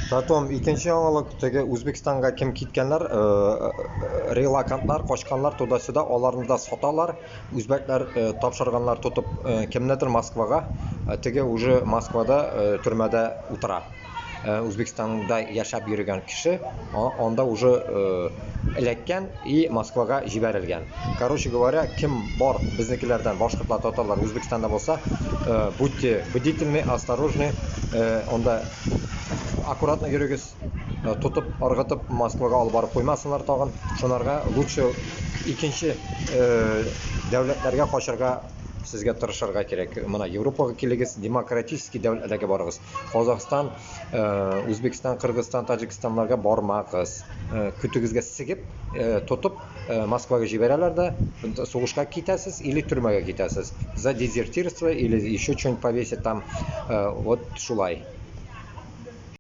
Потом икенче яңалык, теге Үзбәкстанга кем киткәннәр, релокантлар, качканнар туда-сюда, аларны да саталар. Үзбәкләр тапшырганнар тотып кемнедер Москвага, теге уже Москвада төрмәдә утыра. Үзбәкстанда яшәп йөргән кеше анда уже эләккән и Москвага җибәрелгән. Короче говоря, кем бар безнекеләрдән, башкортлар, татарлар Үзбәкстанда булса, будьте бдительны, осторожны, анда аккуратно йөрегез, тотып, ыргытып Москвага алып барып куймасыннар тагын. Шунарга лучше икенче дәүләтләргә качарга сезгә тырышырга кирәк. Менә Европага килегез, демократический дәүләтләргә барыгыз. Казахстан, Үзбәкстан, Кыргызстан, Таҗикстаннарга бармагыз. Көтегезгә сигеп, тотып Москвага җибәрәләр дә, сугышка китәсез или төрмәгә китәсез. За дезертирство или еще что-нибудь повесят там. Вот шулай.